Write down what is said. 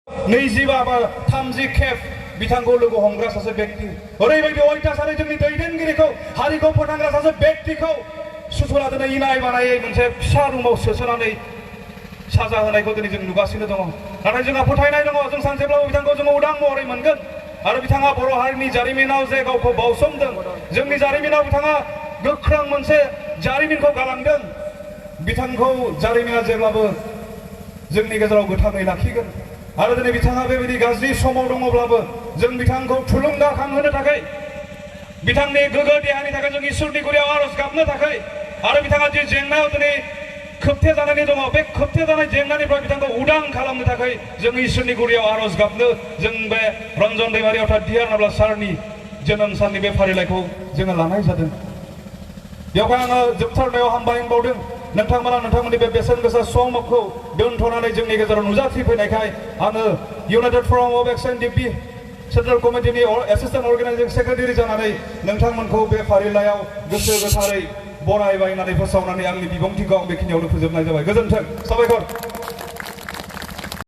नैजिबा बा 30 खेब बिथांखौ लोगो हमग्रा सासे व्यक्ति ओरैबायदि अयथासारै जोंनि दैदेनगिरिखौ हारिखौ फोथांग्रा सासे व्यक्तिखौ सुथुरा दिनै इनाय बानायै मोनसे फिसा रुमाव सोसोनानै साजा होनायखौ दिनै जों नुगासिनो दङ नाथाय जोंहा फोथायनाय दङ जों सानसेब्लाबो बिथांखौ जों उदां महरै मोनगोन आरो बिथाङा बर' हारिनि जारिमिनाव जे गावखौ बावसोमदों जोंनि जारिमिनाव बिथाङा गोख्रों मोनसे जारिमिनखौ गालांदों बिथांखौ जारिमिना जेब्लाबो जोंनि गेजेराव गोथाङै लाखिगोन आरो दिनै बिथाङा बेबायदि गाज्रि समाव दङब्लाबो जों बिथांखौ थुलुंगाखांहोनो थाखाय बिथांनि गोगो देहानि थाखाय जों इसोरनि गुरियाव आरज गाबनो थाखाय आरो बिथाङा जि जेंनायाव दिनै खोबथे जानानै दङ बे खोबथे जानाय जेंनानिफ्राय बिथांखौ उदां खालामनो थाखाय जों इसोरनि गुरियाव आरज गाबनो जों बे रन्जन दैमारि अर्थात डिआर नाब्ला सारनि जोनोम साननि बे फारिलाइखौ जोङो लानाय जादों बेवहाय आङो जोबथारनायाव हामबाय होनबावदों नोंथांमोना नोंथांमोननि बे बेसेन गोसा समखौ दोनथ'नानै जोंनि गेजेराव नुजाथिफैनायखाय आङो united forum of ex N D P central कमिटिनि एसिस्टेन्ट अर्गेनाइजिं सेक्रेटारि जानानै नोंथांमोनखौ बे फारिलाइयाव गोसो गोथारै बरायबाय होननानै फोसावनानै आंनि बिबुंथिखौ आं बेखिनियावनो फोजोबनाय जाबाय गोजोन्थों साबायखर